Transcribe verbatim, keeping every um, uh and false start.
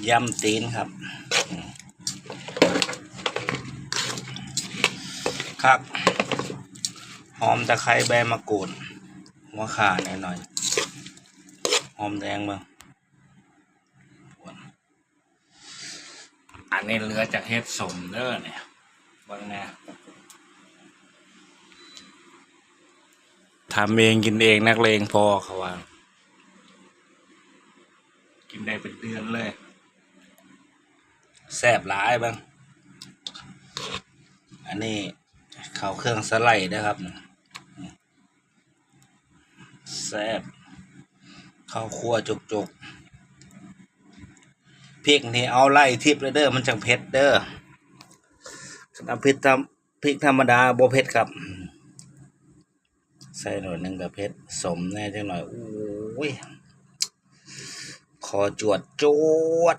ยำตีนครับ อืม คัก หอมตะไคร้ใบมะกรูด หัวข่าหน่อยๆ หอมแดงเบิ่ง อันนี้เหลือจากเฮ็ดส้มเด้อเนี่ย เบิ่งแน่ ทำเองกินเองนักเลงพอเขาว่า กินได้เป็นเดือนเลย แซ่บหลายเบิ่ง อันนี้เข้าเครื่องสไลด์นะครับ แซ่บ เข้าครัวจุกๆ พริกนี่เอาไล่ทิพย์เลยเด้อ มันจังเผ็ดเด้อ คันเอาพริกธรรม- พริกธรรมดาบ่เผ็ดครับ ใส่หน่อยหนึ่งก็เผ็ด ส้มแน่จังหน่อย โอ้ย ขอจวดจวด